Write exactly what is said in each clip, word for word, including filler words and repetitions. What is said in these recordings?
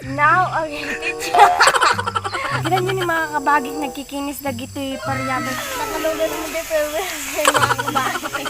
Now, okay, teacher. Kita nyo ni mga kabagis, nagkikinis dagitoy paria. Nakalulod mo di, pero mga kabagis.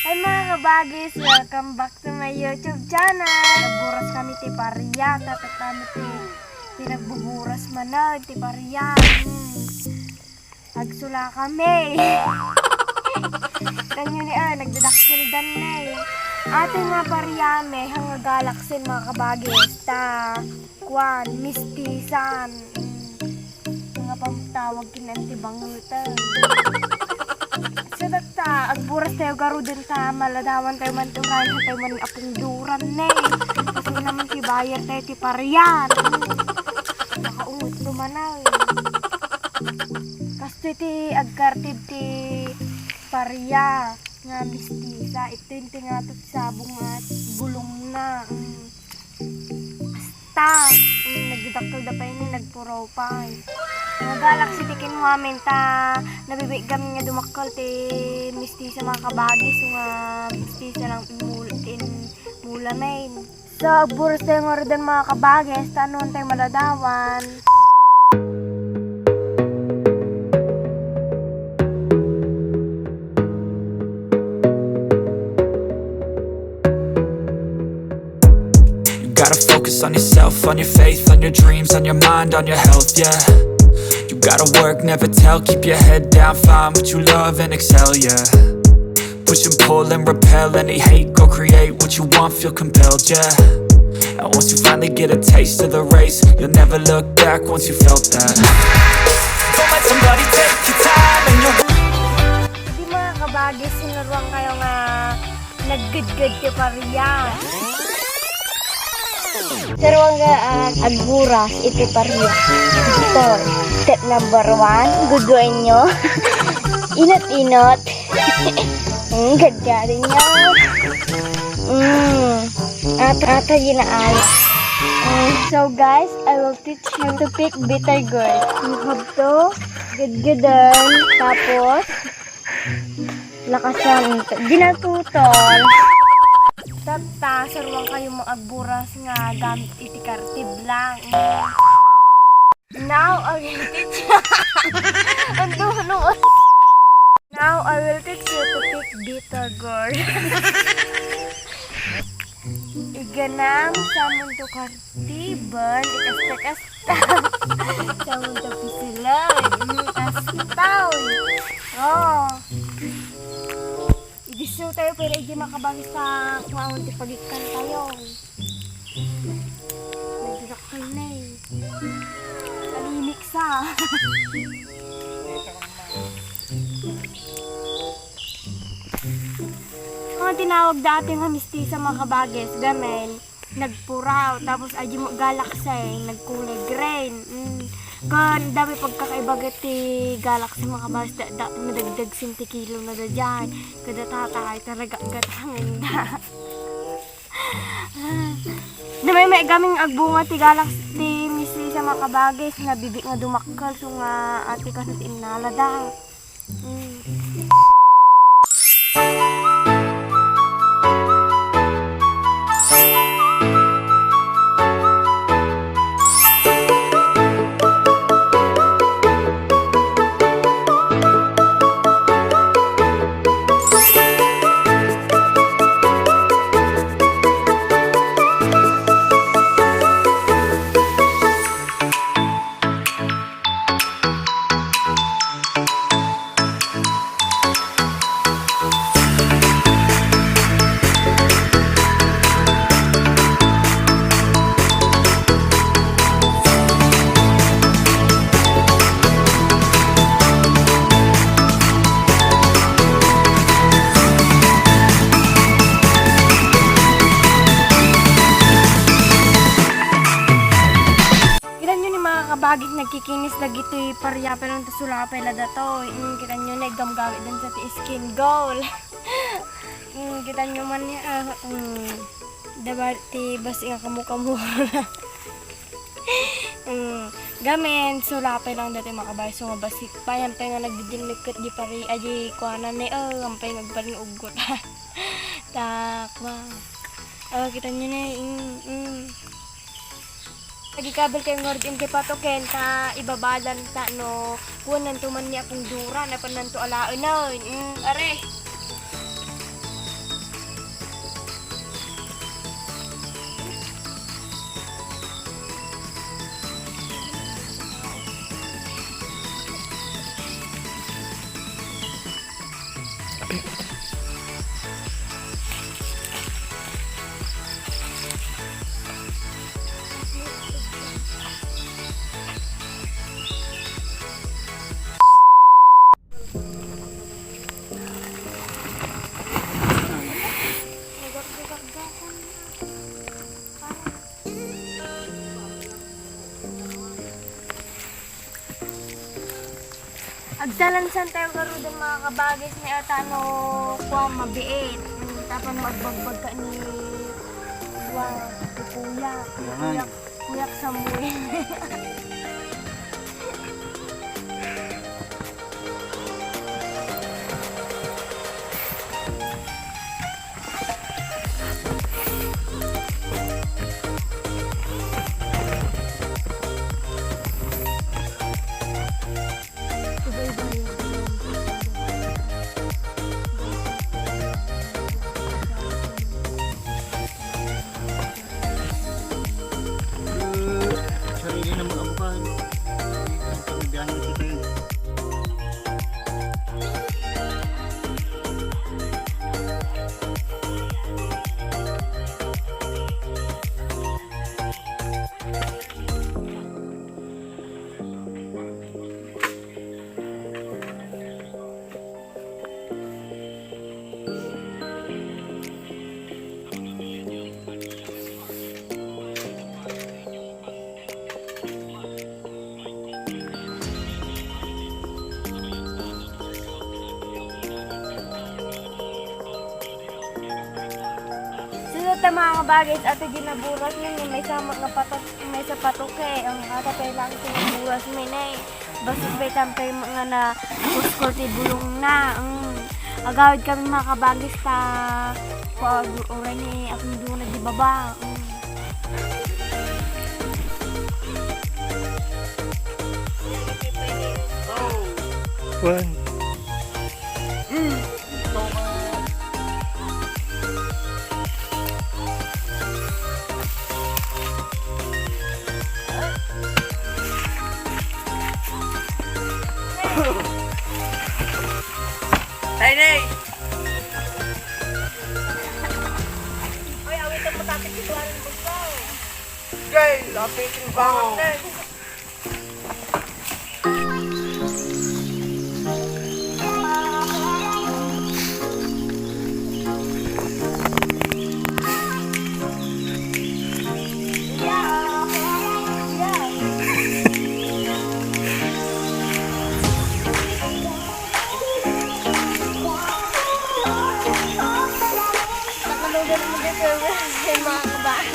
Hi, mga kabagis! Welcome back to my YouTube channel! Nagburas kami ti paria, tapos kami ti pinagbuburas manen ti paria. Hmm. Agsula kami. Kanyo ni, ah, nagdadakkel dan ni. Ati nga pariami, nga galaxy, mga kabagis, ta, kuan, mistisan. Nga pangtawag ken antibangutan. So, tatta, agburas tayo garuden ta, maladawan tayo man ti uray, tayo man apong duran ni. Kasi naman ti buyer tayo ti parian. Makaungot to manay. Kastoy ti agkartib ti paria nga mistisa. Ito yung tingatot sabong at bulong na. Mm. Basta, mm, nagdidakkel da pa ini, nagpuraw pa. Mga galaxy ti kinuamin ta, nabibiit kami nga dumakkel ti mistisa, mga kabagis, nga mistisa lang imul-, in mula main. So, agburas tayo nga ruden, mga kabagis, ta anuan tayo maladawan. You gotta focus on yourself, on your faith, on your dreams, on your mind, on your health, yeah. You gotta work, never tell, keep your head down, find what you love and excel, yeah. Push and pull and repel any hate. Go create what you want, feel compelled, yeah. And once you finally get a taste of the race, you'll never look back once you felt that. Don't let somebody take your time and your Di, mga kabagis, sinuruan kayo nga naggedged ti paria. Saruan nga, ah, agburas iti paria. Ito, step number one, guduenyo. Inot-inot. Mm, gadgadenyo. Mm, ata, ata ginaay. Mm, so guys, I will teach you to pick bitter gourd. You have to gudguden, tapos lakasan. Ginatutol. Tatta, saruan kayo mga agburas nga gamit iti kartib lang. Now, okay, teacher. Ang dulo. Now, I will teach you to pick bitter gourd. Iganam, samun to kartiban, ikasta-kasta. Samun to pisilag, mm, kastaw. Oh. Idisso tayo, pero idiay makabagis ta kumaon ti pagikkan tayo. Nagdadakkel na eh. Kalimik sa. Ang tinawag dati nga mistisa, mga kabagis, gamen, nagpuraw, tapos adi mo galaxy, nagkulay green. Mm. Kan dami pagkakaiba ti galaxy, mga kabagis, da, da, madagdag sinti kilo na da dyan. Kada tatay, talaga gatangan da. Namay-may gaming agbunga ti galaxy, ti mistisa, mga kabagis, nabibi nga dumakkel, so nga ati kasno ti innala da. Mm. Agit nagkikinis dagitoy pariapay lang ta sulapay la datoy. Mm, kitanyo na, iggamgamit dan sa ti skin goal. Mm, kitanyo man ni, ah, mm, daba ti basi nga kamu-kamu. Mm, gamin, sulapay lang datoy, mga kababayan, so nga basi, payan pay nga nagdidinlik ket di pari, ay, di kuana ni, oh, ampay nga agparing-uggot. Takwa. Oh, kitanyo na, mm, mm. Agikabel kayo nga rin ti patoken, ta ibabalan ta no kuwananto man ni Apong Dura, napannanto alaenan. Mm, are. Agtalansan tayo garuden, mga kabagis, ni ata no kuwan, mabiit. Mm, tapos magbagbag ka ni kuwan, ni kuya. Kuya. Kuyak Samuel. Sarili na mag-abukan. Biyahe na kita yun. Sunod ta, mga kabagis, ato ginaburas mi, maysa nga patok, maysa patoke, ang ata kailangan ginaburas mi na eh. Basig bay tampay nga nakuskol ti bulongna. Mm. Agawid kami, mga kabagis, ta pag-uray ni Apong Dura di baba. Mm. One. Tiny! Oy, awitan mo, Tati, ito, aring gusto. Gay, lapitin ba? Oh. Nakalugan mo dito, mga kabahay.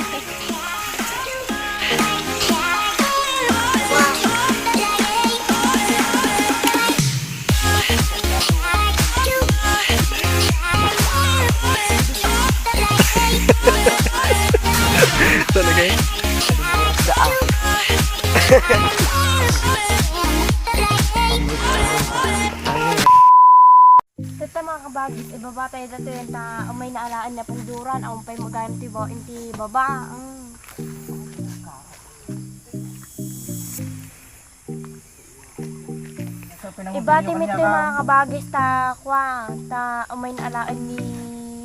Talaga eh? Saan? Tatta, mga kabagis, ibaba tayo dito yun ta, umay naalaan na pong duran, awan pa'y magayam ti ba, inti baba. Mm. Ibati mi ti mga kabagis ta, kwa, ta, umay naalaan ni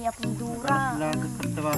Apong Dura. Lagat, mm. Diba?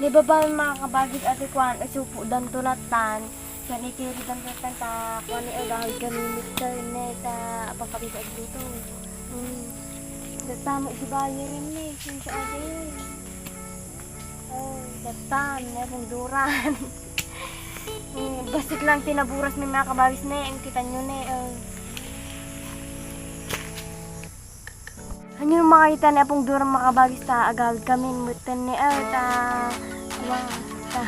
Ibaba, mga kabagis, ati kuan, isupo danto latan. Yan, itiri danto latan ta kuan, eh, agawid kami mixer ne ta pangkabisa agluto. Hmm. Datamo iti bayer ne, sinsa adi. Oh, datan, may pungduran. Hmm, bassit lang ti naburas mi, mga kabagis, ne, ang kita nyo ne, oh. Ano yung makita ni Apong Dura, mga kabagis, ta agawid kami, mutten ni, ay, ta, wa, ta.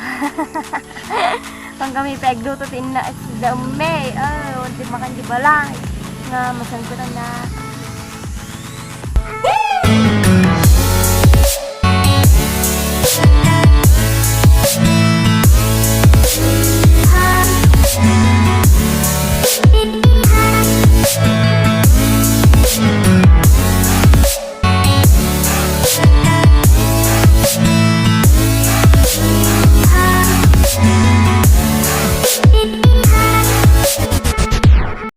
Pang kami pagluto ti inna, da umme, oh, di makan di balay. Nga, masangkutan na.